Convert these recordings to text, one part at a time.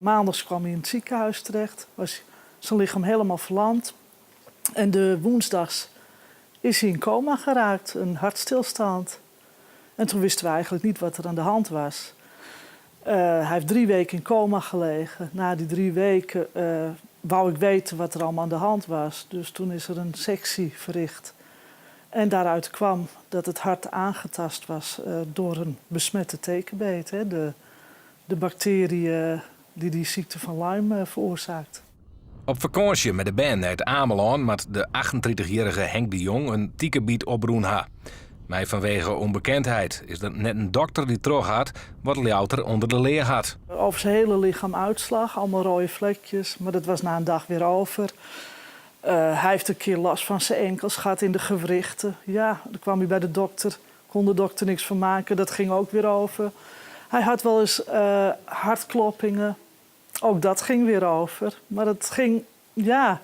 Maandags kwam hij in het ziekenhuis terecht, was zijn lichaam helemaal verlamd. En de woensdags is hij in coma geraakt, een hartstilstand. En toen wisten we eigenlijk niet wat er aan de hand was. Hij heeft 3 weken in coma gelegen. Na die 3 weken wou ik weten wat er allemaal aan de hand was. Dus toen is er een sectie verricht. En daaruit kwam dat het hart aangetast was door een besmette tekenbeet. Hè, de bacterie die die ziekte van Lyme veroorzaakt. Op fakânsje mei de bern nei It Amelân moat de 38-jierrige Henk de Jong in tikebyt oprûn ha. Mar fanwege ûnbekendheid is der net in dokter dy't troch hat wat Ljouwerter ûnder de lea hat. Over zijn hele lichaam uitslag, allemaal rode vlekjes, maar dat was na een dag weer over. Hij heeft een keer last van zijn enkels gehad in de gewrichten. Ja, dan kwam hij bij de dokter, kon de dokter niks van maken, dat ging ook weer over. Hij had wel eens hartkloppingen, ook dat ging weer over. Maar het ging, ja,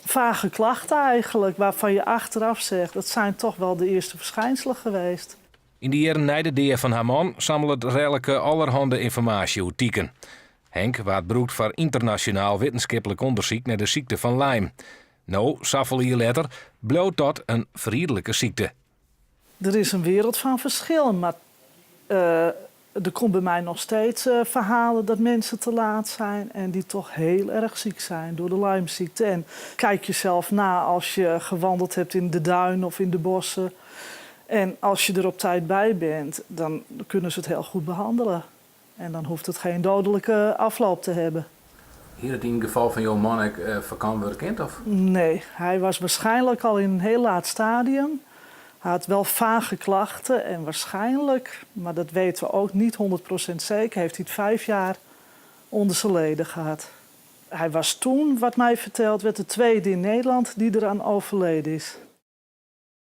vage klachten eigenlijk, waarvan je achteraf zegt, dat zijn toch wel de eerste verschijnselen geweest. Yn de jierren nei de dea fan har man sammelet Relke allerhande ynformaasje oer tiken. Henk waard brûkt foar ynternasjonaal wittenskiplik ûndersyk nei de sykte fan Lyme. No, safolle jier letter, bliuwt dat in ferriederlike sykte. Er is een wereld van verschil, maar er komt bij mij nog steeds verhalen dat mensen te laat zijn en die toch heel erg ziek zijn door de Lymeziekte. En kijk jezelf na als je gewandeld hebt in de duinen of in de bossen. En als je er op tijd bij bent, dan kunnen ze het heel goed behandelen. En dan hoeft het geen dodelijke afloop te hebben. Hie it yn it gefal fan jo man ek foarkaam wurde kind? Of? Nee, hij was waarschijnlijk al in een heel laat stadium. Hij had wel vage klachten en waarschijnlijk, maar dat weten we ook niet 100% zeker, heeft hij het 5 jaar onder zijn leden gehad. Hij was toen, wat mij verteld werd, de tweede in Nederland die eraan overleden is.